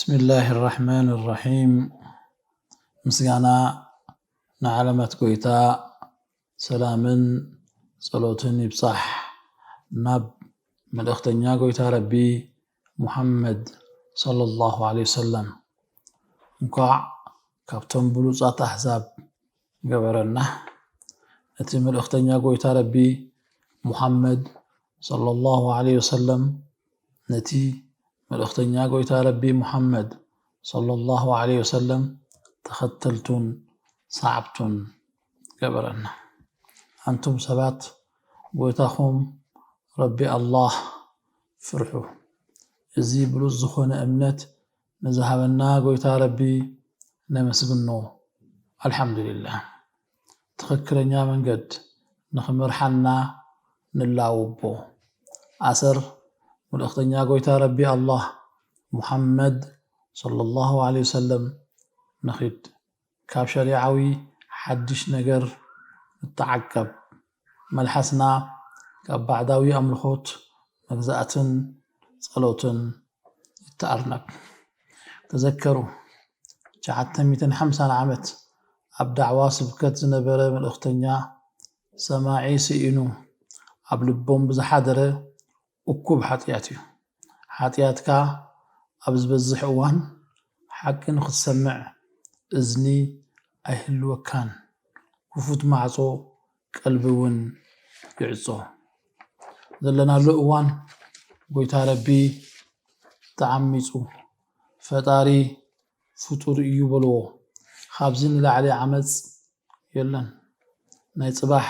بسم الله الرحمن الرحيم. ምስጋና ንዓለማት ጎይታ፣ ሰላምን ጸሎትን ይብጻሕ ናብ መልእኽተኛ ጎይታ ረቢ ሙሓመድ ሰለላሁ ዐለይሂ ወሰለም። እንኳዕ ካብቶም ብሉጻት ኣሕዛብ ገበረና። ነቲ መልእኽተኛ ጎይታ ረቢ ሙሓመድ ሰለላሁ ዐለይሂ ወሰለም፣ ነቲ መልእኽተኛ ጎይታ ረቢ ሙሓመድ ሰለላሁ ዐለይሂ ወሰለም ተኸተልቱን ሰዓብቱን ገበረና። ኣንቱም ሰባት፣ ጎይታኹም ረቢ ኣላህ ፍርሑ። እዚ ብሉጽ ዝኾነ እምነት ንዝሃበና ጎይታ ረቢ ነመስግኖ። ኣልሓምዱሊላህ። ትኽክለኛ መንገድ ንኽመርሓና ንላወቦ። ኣሰር መልእኽተኛ ጎይታ ረቢ ኣላህ ሙሓመድ ሰለላሁ ዐለይሂ ወሰለም ንኺድ። ካብ ሸሪዓዊ ሓድሽ ነገር ንተዓቀብ። መልሓስና ካብ ባዕዳዊ ኣምልኾት መግዛእትን ጸሎትን ይተኣርነብ። ተዘከሩ፣ ትሽዓተ ሚእትን ሓምሳን ዓመት ኣብ ዳዕዋ ስብከት ዝነበረ መልእኽተኛ፣ ሰማዒ ስኢኑ ኣብ ልቦም ብዝሓደረ እኩብ ሓጢኣት እዩ። ሓጢኣትካ ኣብ ዝበዝሕ እዋን፣ ሓቂ ንኽትሰምዕ እዝኒ ኣይህልወካን። ክፉት ማዕጾ ቀልቢ እውን ይዕጾ። ዘለናሉ እዋን፣ ጎይታ ረቢ ተዓሚጹ፣ ፈጣሪ ፍጡር እዩ በልዎ። ካብዚ ንላዕሊ ዓመጽ የለን። ናይ ጽባሕ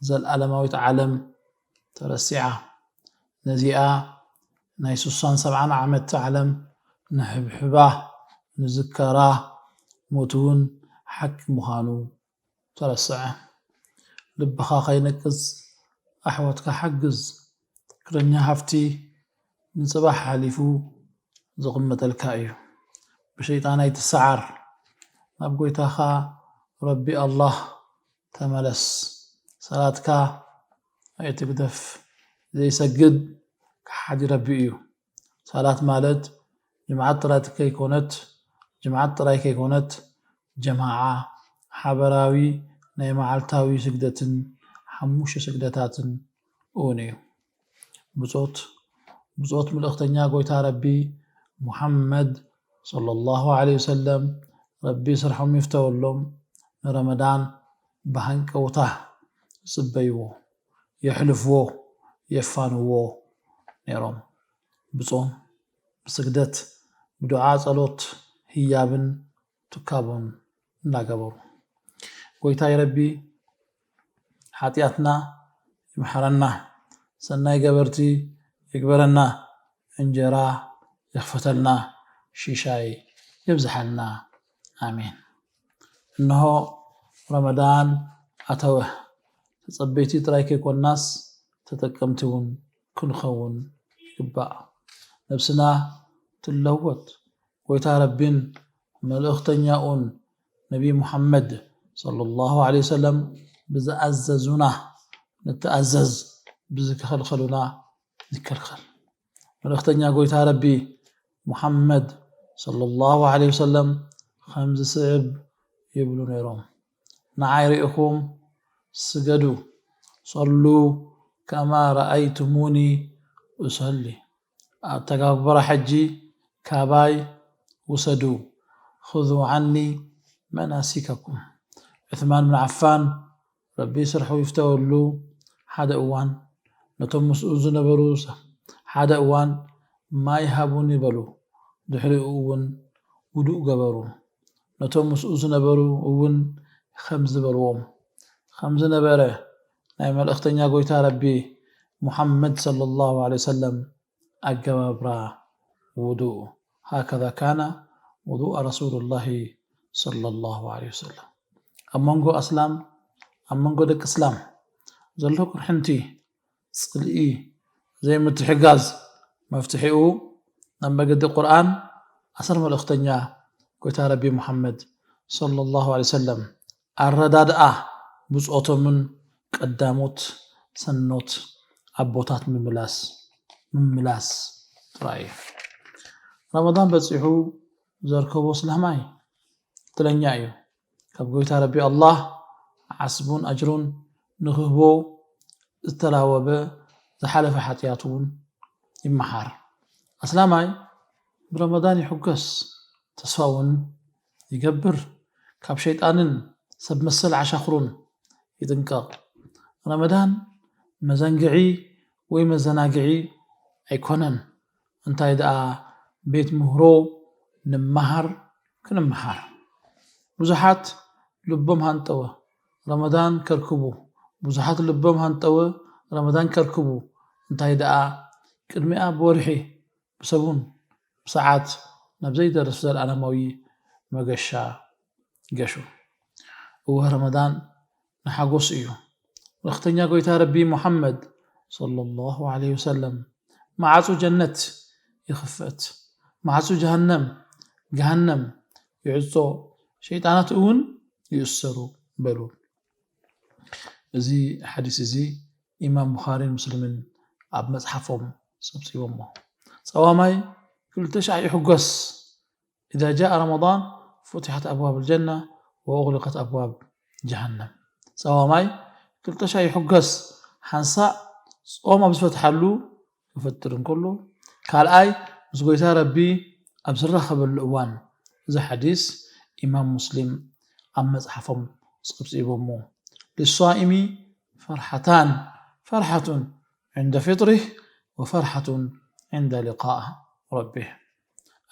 ዘልኣለማዊት ዓለም ተረሲዓ። ነዚኣ ናይ ስሳን ሰብዓን ዓመት ዓለም ንሕብሕባ፣ ንዝከራ፣ ሞት እውን ሓቂ ምዃኑ ተረስዐ። ልብኻ ከይነቅጽ ኣሕዋትካ ሓግዝ። ትክክለኛ ሃፍቲ ንጽባሕ ሓሊፉ ዝቕመጠልካ እዩ። ብሸይጣን ኣይትሰዓር። ናብ ጎይታኻ ረቢ ኣላህ ተመለስ። ሰላትካ ኣይትግደፍ። ዘይሰግድ ከሓዲ ረቢ እዩ። ሰላት ማለት ጅምዓት ጥራይ ከይኮነት፣ ጅምዓት ጥራይ ከይኮነት፣ ጀማዓ፣ ሓበራዊ ናይ መዓልታዊ ስግደትን ሓሙሽተ ስግደታትን እውን እዩ። ብጾት፣ ብጾት መልእኽተኛ ጎይታ ረቢ ሙሓመድ ሰለላሁ ዐለይሂ ወሰለም፣ ረቢ ስርሖም ይፍተወሎም፣ ንረመዳን ብሃንቀውታ ይጽበይዎ፣ የሕልፍዎ፣ የፋንዎ ነይሮም። ብጾም፣ ብስግደት፣ ብዱዓ፣ ጸሎት፣ ህያብን ትካቦን እናገበሩ። ጎይታይ ረቢ ሓጢኣትና ይምሓረና፣ ሰናይ ገበርቲ ይግበረና፣ እንጀራ ይኽፈተልና፣ ሽሻይ የብዝሓልና። ኣሜን። እንሆ ረመዳን ኣተወ። ተጸበይቲ ጥራይ ከይኮንናስ ተጠቀምቲ እውን ክንኸውን ይግባእ። ነብስና ትለወጥ። ጎይታ ረቢን መልእኽተኛኡን ነቢ ሙሓመድ ሰለላሁ ዐለይሂ ወሰለም ብዝኣዘዙና ንተኣዘዝ፣ ብዝከልከሉና ንከልከል። መልእኽተኛ ጎይታ ረቢ ሙሓመድ ሰለላሁ ዐለይሂ ወሰለም ከምዚ ስዕብ ይብሉ ነይሮም። ንዓይ ርኢኹም ስገዱ፣ ሰሉ ከማ ረኣይቱሙኒ ኡሰሊ። ኣተጋባብራ ሕጂ ካባይ ውሰዱ፣ ኹዙ ዓኒ መናሲከኩም። ዑስማን ብን ዓፋን ረቢ ስርሑ ይፍተወሉ፣ ሓደ እዋን ነቶም ምስኡ ዝነበሩ ሰ-፣ ሓደ እዋን ማይ ሃቡኒ በሉ። ድሕሪኡ እውን ውዱእ ገበሩ። ነቶም ምስኡ ዝነበሩ እውን ከምዚ በልዎም። ከምዚ ነበረ ናይ መልእኽተኛ ጎይታ ረቢ ሙሓመድ ሰለላሁ ዐለይሂ ወሰለም ኣገባብራ ውዱእ። ሃከዛ ካነ ውዱእ ረሱሉላሂ ሰለላሁ ዐለይሂ ወሰለም። ኣብ መንጎ ኣስላም፣ ኣብ መንጎ ደቂ እስላም ዘሎ ቅርሕንቲ፣ ጽልኢ፣ ዘይምትሕጋዝ መፍትሒኡ ናብ መገዲ ቁርኣን፣ ኣሰር መልእኽተኛ ጎይታ ረቢ ሙሓመድ ሰለላሁ ዐለይሂ ወሰለም፣ ኣረዳድኣ ብጾቶምን ቀዳሞት ሰኖት ኣቦታት ምምላስ፣ ምምላስ ጥራይ እዩ። ረመዳን በጺሑ ዘርከቦ ስላማይ እድለኛ እዩ። ካብ ጎይታ ረቢ ኣላህ ዓስቡን ኣጅሩን ንክህቦ ዝተላወበ ዝሓለፈ ሓጢኣት እውን ይመሓር። ኣስላማይ ብረመዳን ይሕጎስ፣ ተስፋ እውን ይገብር። ካብ ሸይጣንን ሰብ መሰል ዓሻኽሩን ይጥንቀቕ። ረመዳን መዘንግዒ ወይ መዘናግዒ ኣይኮነን። እንታይ ደኣ ቤት ምህሮ ንመሃር ክንመሃር። ብዙሓት ልቦም ሃንጠወ ረመዳን ከርክቡ። ብዙሓት ልቦም ሃንጠወ ረመዳን ከርክቡ። እንታይ ደኣ ቅድሚኣ ብወርሒ ብሰቡን ብሰዓት ናብ ዘይደርስ ዘለኣለማዊ መገሻ ገሹ። እወ ረመዳን ንሓጎስ እዩ። መልእኽተኛ ጎይታ ረቢ ሙሓመድ ሰለላሁ ዐለይሂ ወሰለም መዓጹ ጀነት ይኽፈት፣ መዓጹ ጀሃነም፣ ገሃነም ይዕጾ፣ ሸይጣናት እውን ይእሰሩ በሉ። እዚ ሓዲስ እዚ ኢማም ቡኻሪን ሙስሊምን ኣብ መጽሓፎም ጸብጺቦሞ። ጸዋማይ ክልተ ሻዕ ይሕጎስ። إذا جاء رمضان فتحت أبواب الجنة وأغلقت أبواب جهنم. ጸዋማይ ክልተ ሻዕ ይሕጎስ። ሓንሳእ ጾም ኣብ ዝፈትሓሉ ክፍጥር እንከሎ፣ ካልኣይ ምስ ጎይታ ረቢ ኣብ ዝራኸበሉ እዋን። እዚ ሓዲስ ኢማም ሙስሊም ኣብ መጽሓፎም ጸብጺቦሞ። للصائم فرحتان، فرحة عند فطره وفرحة عند لقاء ربه.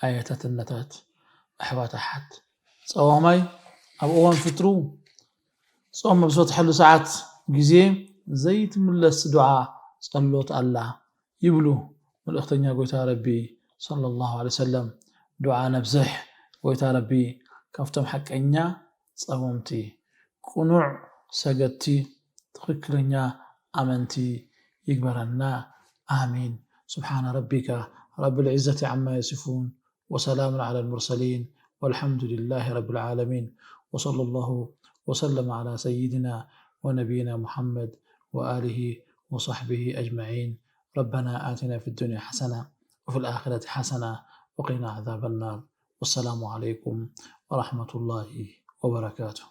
ኣየታትነታት ኣሕዋት ኣሓት ጸዋማይ ኣብ እዋን ፍጥሩ ጾም ኣብ ዝፈትሐሉ ሰዓት ግዜ ዘይትምለስ ዱዓ ጸሎት ኣላ ይብሉ መልእኽተኛ ጎይታ ረቢ ሰለላሁ ዐለይሂ ወሰለም። ዱዓ ነብዝሕ፣ ጎይታ ረቢ ካብቶም ሓቀኛ ጸወምቲ፣ ቅኑዕ ሰገድቲ፣ ትኽክለኛ ኣመንቲ ይግበረና። ኣሚን። سبحان ربك رب العزة عما يصفون وسلام على المرسلين والحمد لله رب العالمين وصلى الله وسلم على سيدنا ونبينا محمد وآله وصحبه أجمعين. ربنا آتنا في الدنيا حسنة وفي الآخرة حسنة وقنا عذاب النار. والسلام عليكم ورحمة الله وبركاته.